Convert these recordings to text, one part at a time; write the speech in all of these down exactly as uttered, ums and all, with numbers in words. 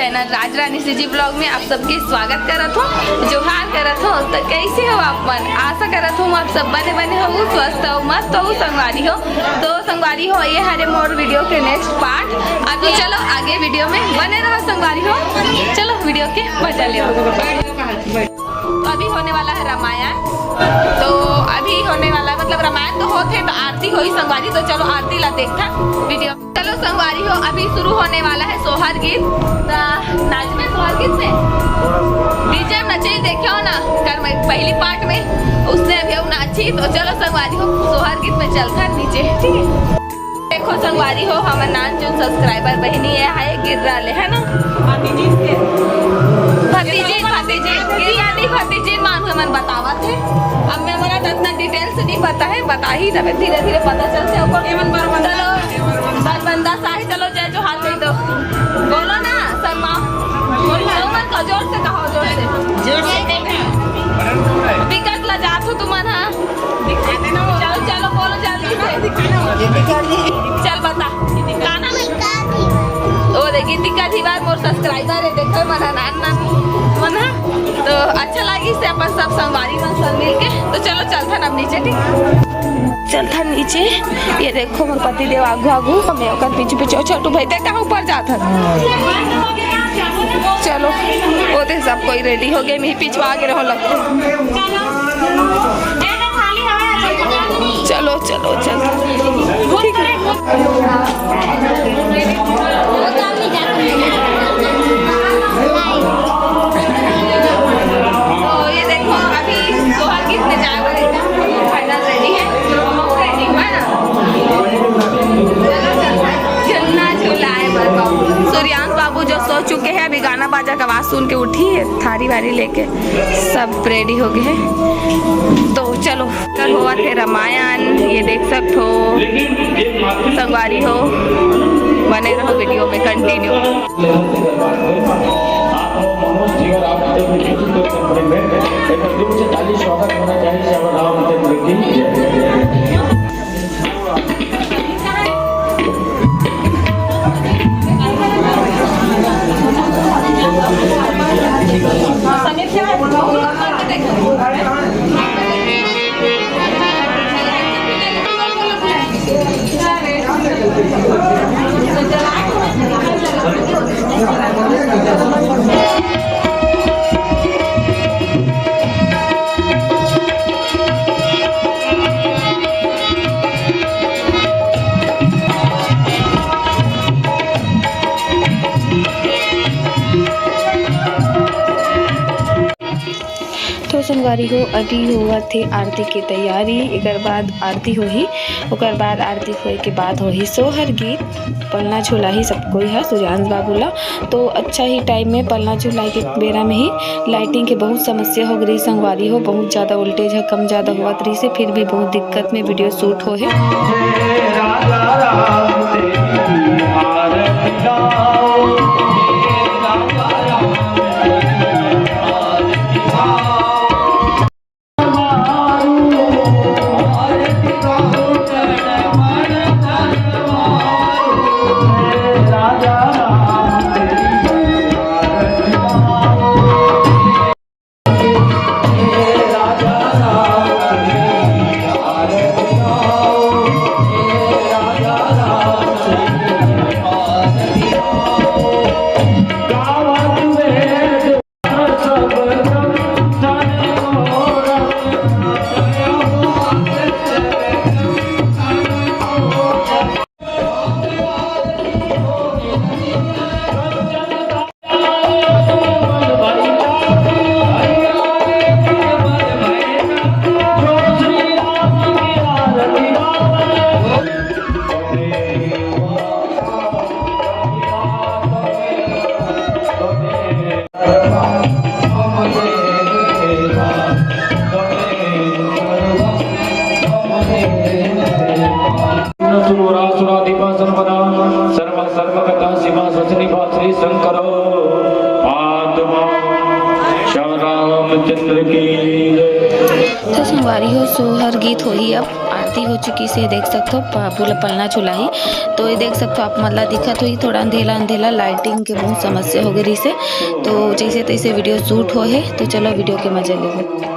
Channel राज रानी CG blog में आप सबके स्वागत करत हों, जोहार करत हों। तो कैसे हो आप मन? आशा करत हों आप सब बने बने हो, स्वस्थ हो, मस्त हो संगवारी हो। तो संगवारी हो, ये हरे मोर वीडियो के नेक्स्ट पार्ट। अभी चलो आगे वीडियो में बने रहो संगवारी हो। चलो वीडियो के मजा ले। तो अभी होने वाला है रामायण, तो अभी होने वाला है, मतलब रामायण तो होत हे, तो आरती होही संगवारी। तो चलो आरती ला देखथन वीडियो। चलो संगवारी हो, अभी शुरू होने वाला है सोहर गीत। त नाचबे सोहर गीत में, डीजे में नचई देखे हो ना कर में पहली पार्ट में, उसने अभी हम नाची। तो चलो संगवारी हो, सोहर गीत में चलथन नीचे, ठीक है? देखो संगवारी हो, हमर नानचुन सब्सक्राइबर बहिनी ये है गिर्रा ले, है ना? भतीजी, भतीजी, गिर्रा नहीं, भतीजी मान हमन बतावत है। अब मैं मोला तो इतना डिटेल से नहीं पता है, बता ही तबे धीरे धीरे पता चलते ओकर। चलो, बरबंदा साही, चलो जय जोहार कह दो। बोलो ना, शर्मा। बोलो ना, जोर से कहो, जोर से। जोर से। टिकट ला जात हो तुमन, हाँ? चलो, चलो, बोलो जल्दी से। चल बता, का नाम है? ओ दे गीतिका धीवार मोर सब्सक्राइबर है, देखो मन नान नान मन हा। तो अच्छा लागिस हे अपन सब संगवारी मन संग मिल के। तो चलो चलथन अब नीचे, ठीक? चलथन नीचे। ये देखो मोर पति देव आगू आगू, हमें ओकर पीछे पीछे। ओ छोटू भाई, ते कहाँ ऊपर जात हन? चलो, ओ दे सब कोई रेडी हो गए, मैं पिछवा के रहो लगते। चलो, चलो, चलो। ठीक है। तो ये देखो, अभी सोहर गीत में जाए वाले हैं। फाइनल रेडी है। रेडी है ना? चलो, चलो। झुलना झुलाए बर बाबू। सूर्यांश बाबू जो सो चुके हैं, अभी गाना बाजा का आवाज सुन के उठी है, थारी वारी लेके सब रेडी हो गए हैं। तो चलो, कल होवत हे रामायण, ये देख सकत हो संगवारी हो, बने रहो वीडियो में कंटिन्यू। आप मनोज जी और आप एक जोर से ताली स्वागत होना चाहिए श्यामा रामचंद्र की जय। तो संगवारी हो, अभी होवत हे आरती के तैयारी। एकर बाद आरती होही, ओकर बाद आरती होए के बाद होही सोहर गीत। पलना झुलाही सब कोई ह सूर्यांश बाबू ला। तो अच्छा ही टाइम में पलना झुलाए के बेरा में ही लाइटिंग के बहुत समस्या हो गई संगवारी हो, बहुत ज्यादा वोल्टेज ह कम ज्यादा होवत रहिस हे, फिर भी बहुत दिक्कत में वीडियो शूट हो हे। संगवारी हो, सोहर गीत होही, अब आरती हो चुकिस हे, देख सकथो बाबू ला पलना चुलाही। तो ये देख सकथो, आप मन ला दिखत होही थोड़ा अंधेला अंधेला, लाइटिंग के बहुत समस्या हो गई रहिस हे, तो जैसे तैसे वीडियो शूट हो हे। तो चलो वीडियो के मजा लेबो।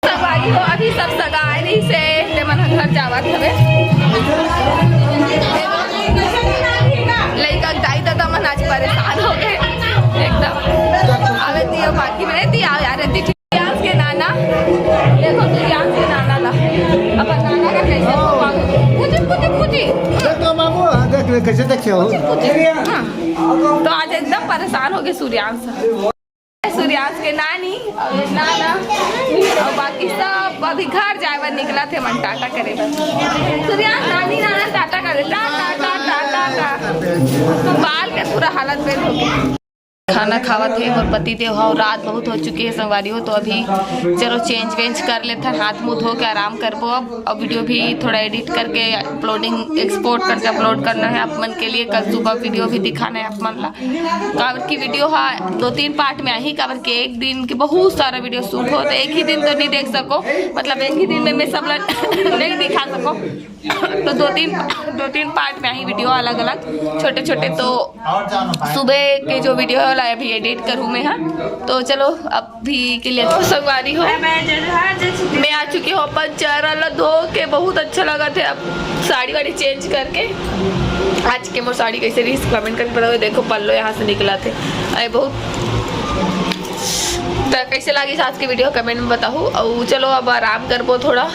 संगवारी हो, अभी सब सगाए रहिसे, ते मन ह घर जावत हवे। लइका के दाई ददा मन आज परेशान हो गए एकदम। आवे दियो बाकी में दी, आओ यार, दी सूर्यांश के नाना। देखो सूर्यांश के नाना ला, अपन नाना का कैसे घुमा दो। पूछी, पूछी, पूछी। देख तो बाबू, हाँ, देख ले, कैसे देखे हो? पूछी, पूछी। हाँ। तो आज एकदम परेशान हो गए सूर्यांश। सूर्यांश के नानी और नाना और बाकी सब अभी घर जाए बर निकला थे मन टाटा करे बर। सूर्यांश नानी नाना टाटा करे, टाटा, टाटा, टाटा, टाटा। बाल के पूरा हालत बेल हो गई। खाना खावत हे मोर पति देव ह, रात बहुत हो चुकी है संगवारी हो, तो अभी चलो चेंज वेंज कर लेथन, हाथ मुंह धो के आराम करबो अब। और वीडियो भी थोड़ा एडिट करके अपलोडिंग, एक्सपोर्ट करके अपलोड करना है आप मन के लिए। कल सुबह वीडियो भी दिखाना है आप मन ला। काबर की वीडियो हा दो तीन पार्ट में आही, काबर के एक दिन के बहुत सारा वीडियो शूट हो, तो एक ही दिन तो नहीं देख सको, मतलब एक ही दिन में मैं सब ला नहीं दिखा सको। तो दो तीन, दो तीन पार्ट में आही वीडियो अलग अलग, छोटे छोटे। तो सुबह के जो वीडियो है, ओला अभी एडिट करूँ मैं, हाँ। तो चलो, अभी के लिए तो संगवारी हो, मैं आ चुकी हूँ अपन चेहरा ला धो के। बहुत अच्छा लगा थे अब साड़ी वाड़ी चेंज करके। आज के मोर साड़ी कैसे रही, कमेंट करके बताओ। देखो, पल्लो यहाँ से निकला थे, अरे बहुत। तो कैसे लगी आज की वीडियो, कमेंट में बताओ। और चलो, अब आराम करबो थोड़ा,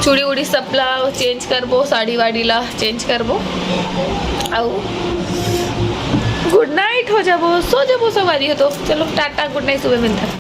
चूड़ी उड़ी सब ला चेंज करबो, साड़ी वाड़ी ला चेंज करबो, और गुड नाइट हो जाबो, सो जाबो संगवारी हो। तो चलो, टाटा, गुड नाइट, सुबह मिलता है।